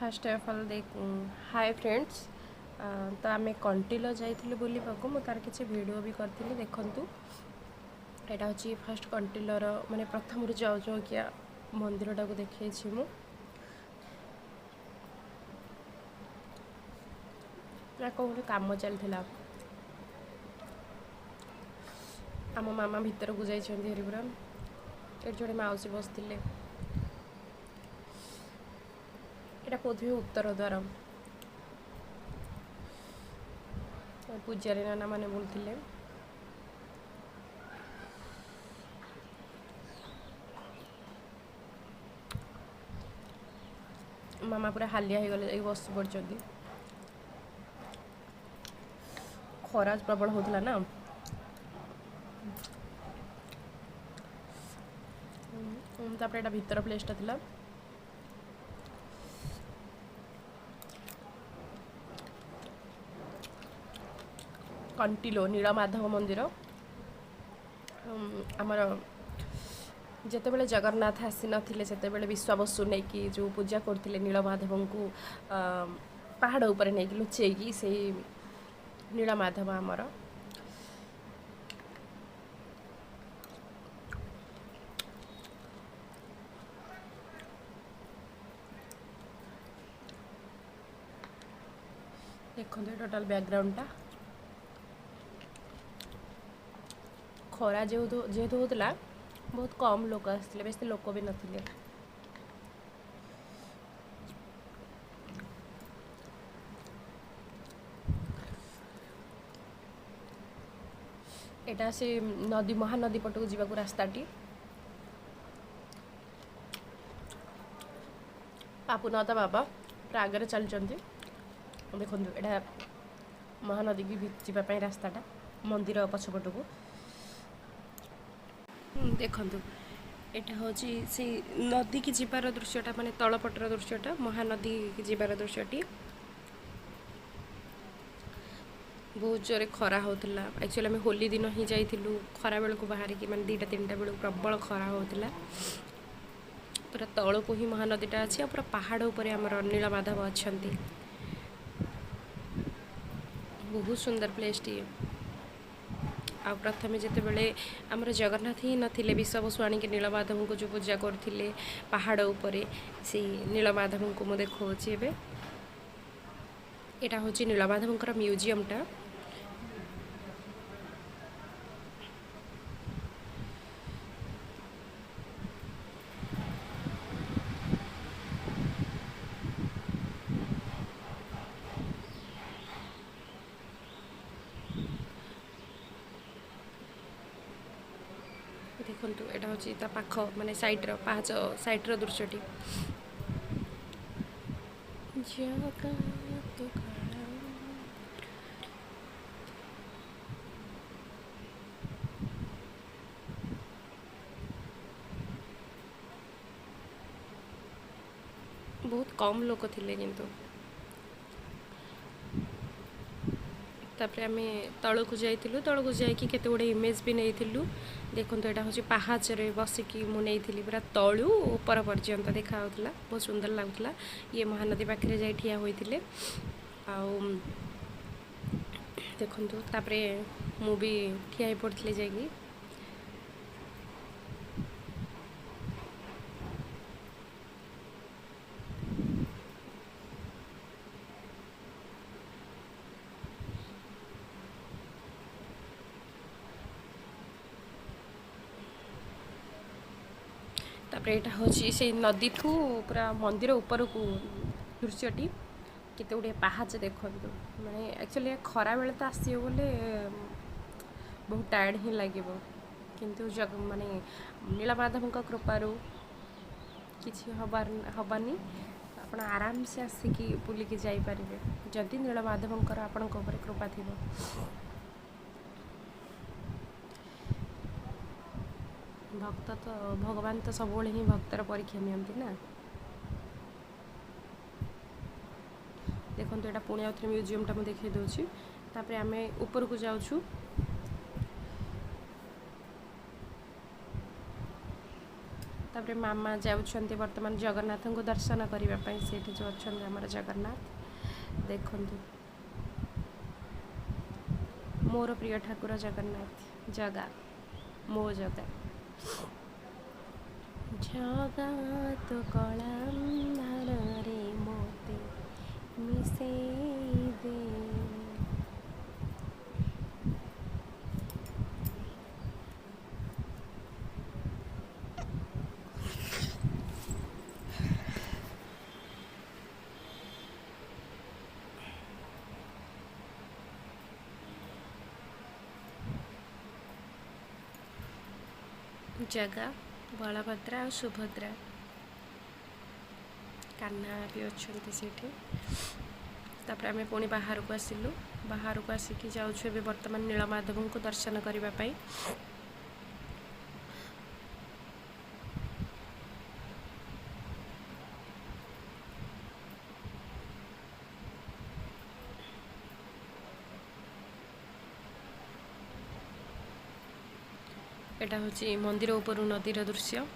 First of all ଦେখ, hi friends. ତ ଆମେ କଣ୍ଟିଲୋ ଯାଇଥିଲୁ ବୁଲିବାକୁ। ମୁଁ ତାର କିଛି ଭିଡ଼ିଓ ବି କରିଥିଲି, ଦେଖନ୍ତୁ। ଏଇଟା ହେଉଛି ଫାର୍ଷ୍ଟ କଣ୍ଟିଲୋର, ମାନେ ପ୍ରଥମରୁ ଯାଉ ଯାଉକିଆ ମନ୍ଦିରଟାକୁ ଦେଖେଇଛି ମୁଁ। ନା, କ'ଣ ଗୋଟେ କାମ ଚାଲିଥିଲା। ଆମ ମାମା ଭିତରକୁ ଯାଇଛନ୍ତି ହେରି ପୁରା। ଏଠି ଜଣେ ମାଉସୀ ବସିଥିଲେ। ଏଇଟା କହୁଥିବେ ଉତ୍ତର ଦ୍ୱାର। ପୂଜାରୀ ନନା ମାନେ ବୁଲୁଥିଲେ। ମାମା ପୁରା ହାଲିଆ ହେଇଗଲେ, ଯାଇକି ବସି ପଡ଼ିଛନ୍ତି। ଖରା ପ୍ରବଳ ହେଉଥିଲା ନା। ତାପରେ ଏଇଟା ଭିତର ପ୍ଲେସ୍ଟା ଥିଲା, କଣ୍ଟିଲୋ ନୀଳମାଧବ ମନ୍ଦିର। ଆମର ଯେତେବେଳେ ଜଗନ୍ନାଥ ଆସିନଥିଲେ, ସେତେବେଳେ ବିଶ୍ୱାବସୁ ନେଇକି ଯେଉଁ ପୂଜା କରୁଥିଲେ ନୀଳମାଧବଙ୍କୁ ପାହାଡ଼ ଉପରେ ନେଇକି ଲୁଚେଇକି, ସେଇ ନୀଳମାଧବ ଆମର। ଦେଖନ୍ତୁ ଟୋଟାଲ୍ ବ୍ୟାକଗ୍ରାଉଣ୍ଡଟା। ଖରା ଯେହେତୁ ହେଉଥିଲା, ବହୁତ କମ୍ ଲୋକ ଆସିଥିଲେ, ବେଶୀ ଲୋକ ବି ନଥିଲେ। ଏଇଟା ସେ ନଦୀ, ମହାନଦୀ ପଟକୁ ଯିବାକୁ ରାସ୍ତାଟି। ପାପୁନା ତା ବାବା ପୁରା ଆଗରେ ଚାଲିଛନ୍ତି। ଦେଖନ୍ତୁ, ଏଇଟା ମହାନଦୀକି ଯିବା ପାଇଁ ରାସ୍ତାଟା, ମନ୍ଦିର ପଛପଟକୁ। ଦେଖନ୍ତୁ, ଏଇଟା ହେଉଛି ସେଇ ନଦୀକି ଯିବାର ଦୃଶ୍ୟଟା, ମାନେ ତଳ ପଟର ଦୃଶ୍ୟଟା, ମହାନଦୀକି ଯିବାର ଦୃଶ୍ୟଟି। ବହୁତ ଜୋରେ ଖରା ହେଉଥିଲା। ଆକ୍ଚୁଆଲି ଆମେ ହୋଲି ଦିନ ହିଁ ଯାଇଥିଲୁ, ଖରା ବେଳକୁ ବାହାରିକି, ମାନେ 2ଟା 3ଟା ବେଳକୁ ପ୍ରବଳ ଖରା ହେଉଥିଲା। ପୁରା ତଳକୁ ହିଁ ମହାନଦୀଟା ଅଛି ଆଉ ପୁରା ପାହାଡ଼ ଉପରେ ଆମର ନୀଳମାଧବ ଅଛନ୍ତି। ବହୁତ ସୁନ୍ଦର ପ୍ଲେସ୍ଟିଏ। ଆଉ ପ୍ରଥମେ ଯେତେବେଳେ ଆମର ଜଗନ୍ନାଥ ହିଁ ନଥିଲେ, ବିଷବସୁ ଆଣିକି ନୀଳମାଧବଙ୍କୁ ଯେଉଁ ପୂଜା କରୁଥିଲେ ପାହାଡ଼ ଉପରେ, ସେଇ ନୀଳମାଧବଙ୍କୁ ମୁଁ ଦେଖାଉଛି ଏବେ। ଏଇଟା ହେଉଛି ନୀଳମାଧବଙ୍କର ମ୍ୟୁଜିୟମଟା। ଦେଖନ୍ତୁ, ଏଇଟା ହେଉଛି ତା ପାଖ, ମାନେ ସାଇଡ଼୍ର ପାହାଚ ସାଇଡ଼୍ର ଦୃଶ୍ୟଟି। ଜଗା ତୁ କାଳ। ବହୁତ କମ୍ ଲୋକ ଥିଲେ କିନ୍ତୁ। ତାପରେ ଆମେ ତଳକୁ ଯାଇଥିଲୁ। ତଳକୁ ଯାଇକି କେତେ ଗୁଡ଼ିଏ ଇମେଜ୍ ବି ନେଇଥିଲୁ। ଦେଖନ୍ତୁ, ଏଇଟା ହେଉଛି ପାହାଚରେ ବସିକି ମୁଁ ନେଇଥିଲି। ପୁରା ତଳୁ ଉପର ପର୍ଯ୍ୟନ୍ତ ଦେଖାଯାଉଥିଲା, ବହୁତ ସୁନ୍ଦର ଲାଗୁଥିଲା। ଇଏ ମହାନଦୀ ପାଖରେ ଯାଇ ଠିଆ ହୋଇଥିଲେ। ଆଉ ଦେଖନ୍ତୁ, ତାପରେ ମୁଁ ବି ଠିଆ ହେଇ ପଡ଼ିଥିଲି ଯାଇକି। ତାପରେ ଏଇଟା ହେଉଛି ସେଇ ନଦୀଠୁ ପୁରା ମନ୍ଦିର ଉପରକୁ ଦୃଶ୍ୟଟି। କେତେ ଗୁଡ଼ିଏ ପାହାଚ ଦେଖନ୍ତୁ। ମାନେ ଆକ୍ଚୁଆଲି ଖରାବେଳେ ତ ଆସିବ ବୋଲେ ବହୁତ ଟାୟାର୍ଡ଼ ହିଁ ଲାଗିବ, କିନ୍ତୁ ମାନେ ନୀଳମାଧବଙ୍କ କୃପାରୁ କିଛି ହବାର ହେବନି। ଆପଣ ଆରାମସେ ଆସିକି ବୁଲିକି ଯାଇପାରିବେ, ଯଦି ନୀଳମାଧବଙ୍କର ଆପଣଙ୍କ ଉପରେ କୃପା ଥିବ। ଭକ୍ତ ତ, ଭଗବାନ ତ ସବୁବେଳେ ହିଁ ଭକ୍ତର ପରୀକ୍ଷା ନିଅନ୍ତି ନା। ଦେଖନ୍ତୁ, ଏଇଟା ପୁଣି ଆଉଥରେ ମ୍ୟୁଜିୟମଟା ମୁଁ ଦେଖାଇ ଦେଉଛି। ତାପରେ ଆମେ ଉପରକୁ ଯାଉଛୁ। ତାପରେ ମାମା ଯାଉଛନ୍ତି ବର୍ତ୍ତମାନ ଜଗନ୍ନାଥଙ୍କୁ ଦର୍ଶନ କରିବା ପାଇଁ। ସେଇଠି ଯେଉଁ ଅଛନ୍ତି ଆମର ଜଗନ୍ନାଥ, ଦେଖନ୍ତୁ ମୋର ପ୍ରିୟ ଠାକୁର ଜଗନ୍ନାଥ, ଜଗା ମୋ ଜଗା। ଜଗା ତୋ କଳା ଅନ୍ଧାରରେ ମୋତେ ମିଶେଇ ଦେ। ଜଗା, ବଳଭଦ୍ର ଆଉ ସୁଭଦ୍ରା, କାହ୍ନା ବି ଅଛନ୍ତି ସେଇଠି। ତାପରେ ଆମେ ପୁଣି ବାହାରକୁ ଆସିଲୁ। ବାହାରକୁ ଆସିକି ଯାଉଛୁ ଏବେ ବର୍ତ୍ତମାନ ନୀଳମାଧବଙ୍କୁ ଦର୍ଶନ କରିବା ପାଇଁ। ଏଇଟା ହେଉଛି ମନ୍ଦିର ଉପରୁ ନଦୀର ଦୃଶ୍ୟ।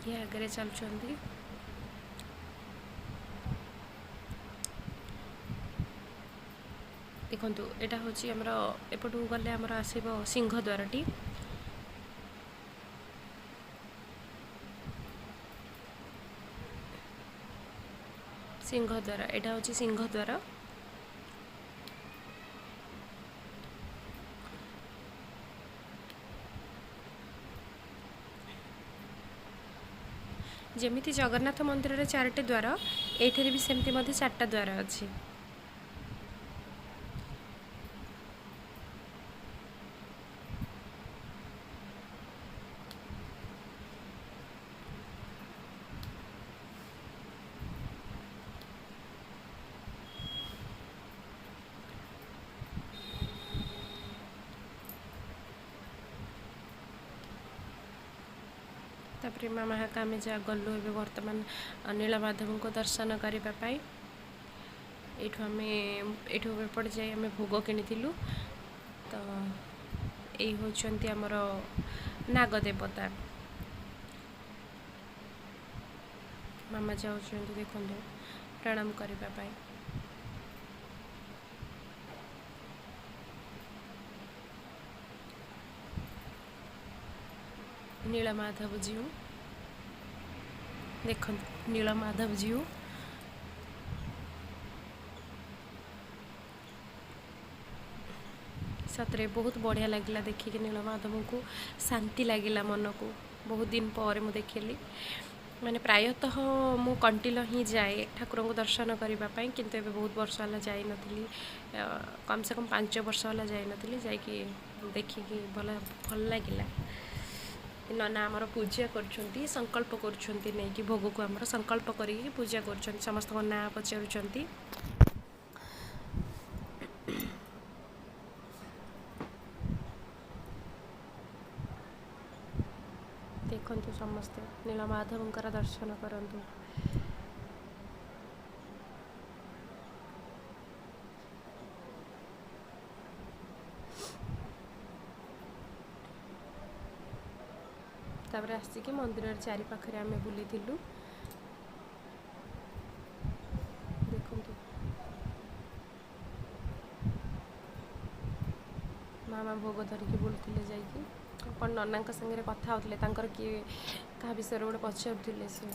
ଇଏ ଆଗରେ ଚାଲୁଛନ୍ତି। ଦେଖନ୍ତୁ, ଏଇଟା ହେଉଛି ଆମର ଏପଟକୁ ଗଲେ ଆମର ଆସିବ ସିଂହଦ୍ୱାରଟି। ସିଂହଦ୍ୱାର, ଏଇଟା ହେଉଛି ସିଂହଦ୍ୱାର। ଯେମିତି ଜଗନ୍ନାଥ ମନ୍ଦିରରେ 4ଟି ଦ୍ୱାର, ଏଇଠାରେ ବି ସେମିତି ମଧ୍ୟ 4ଟା ଦ୍ୱାର ଅଛି। ତାପରେ ମାମା ହାକା ଆମେ ଯାହା ଗଲୁ ଏବେ ବର୍ତ୍ତମାନ ନୀଳମାଧବଙ୍କୁ ଦର୍ଶନ କରିବା ପାଇଁ। ଏଇଠୁ ଆମେ ଏଇଠୁ ଏପଟେ ଯାଇ ଆମେ ଭୋଗ କିଣିଥିଲୁ। ତ ଏଇ ହେଉଛନ୍ତି ଆମର ନାଗଦେବତା। ମାମା ଯାଉଛନ୍ତି ଦେଖନ୍ତୁ ପ୍ରଣାମ କରିବା ପାଇଁ। ନୀଳମାଧବ ଜୀଉ, ଦେଖନ୍ତୁ ନୀଳମାଧବ ଜୀଉ। ସତରେ ବହୁତ ବଢ଼ିଆ ଲାଗିଲା ଦେଖିକି ନୀଳମାଧବଙ୍କୁ, ଶାନ୍ତି ଲାଗିଲା ମନକୁ। ବହୁତ ଦିନ ପରେ ମୁଁ ଦେଖିଲି। ମାନେ ପ୍ରାୟତଃ ମୁଁ କଣ୍ଟିଲ ହିଁ ଯାଏ ଠାକୁରଙ୍କୁ ଦର୍ଶନ କରିବା ପାଇଁ, କିନ୍ତୁ ଏବେ ବହୁତ ବର୍ଷ ହେଲା ଯାଇନଥିଲି। କମ୍ ସେ କମ୍ 5 ବର୍ଷ ହେଲା ଯାଇନଥିଲି। ଯାଇକି ଦେଖିକି ଭଲ ଭଲ ଲାଗିଲା। ନନା ଆମର ପୂଜା କରୁଛନ୍ତି, ସଂକଳ୍ପ କରୁଛନ୍ତି, ନେଇକି ଭୋଗକୁ ଆମର ସଂକଳ୍ପ କରିକି ପୂଜା କରୁଛନ୍ତି, ସମସ୍ତଙ୍କ ନାଁ ପଚାରୁଛନ୍ତି। ଦେଖନ୍ତୁ ସମସ୍ତେ ନୀଳମାଧବଙ୍କର ଦର୍ଶନ କରନ୍ତୁ। ତାପରେ ଆସିକି ମନ୍ଦିରର ଚାରିପାଖରେ ଆମେ ବୁଲିଥିଲୁ। ଦେଖନ୍ତୁ ମାମା ଭୋଗ ଧରିକି ବୁଲୁଥିଲେ ଯାଇକି, କ'ଣ ନନାଙ୍କ ସାଙ୍ଗରେ କଥା ହେଉଥିଲେ, ତାଙ୍କର କିଏ କାହା ବିଷୟରେ ଗୋଟେ ପଚାରୁଥିଲେ ସେ।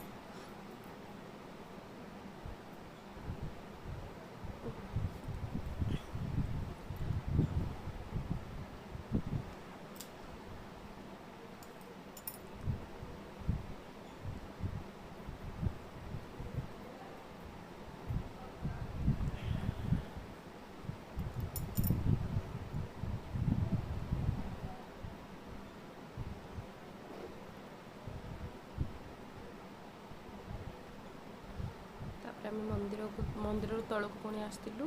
ତାପରେ ଆମେ ମନ୍ଦିରରୁ ତଳକୁ ପୁଣି ଆସିଥିଲୁ।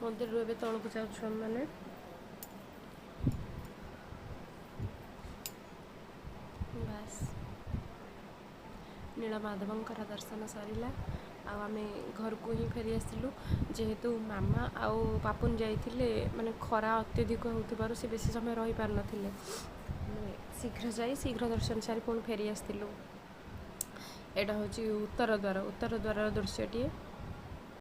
ମନ୍ଦିରରୁ ଏବେ ତଳକୁ ଯାଉଛୁ ଆମେମାନେ। ବାସ୍, ନୀଳମାଧବଙ୍କର ଦର୍ଶନ ସରିଲା ଆଉ ଆମେ ଘରକୁ ହିଁ ଫେରି ଆସିଲୁ। ଯେହେତୁ ମାମା ଆଉ ପାପୁନ ଯାଇଥିଲେ, ମାନେ ଖରା ଅତ୍ୟଧିକ ହେଉଥିବାରୁ ସେ ବେଶୀ ସମୟ ରହିପାରିନଥିଲେ। ଆମେ ଶୀଘ୍ର ଯାଇ ଶୀଘ୍ର ଦର୍ଶନ ସାରି ପୁଣି ଫେରି ଆସିଥିଲୁ। ଏଇଟା ହେଉଛି ଉତ୍ତର ଦ୍ୱାର, ଉତ୍ତର ଦ୍ୱାରର ଦୃଶ୍ୟଟିଏ।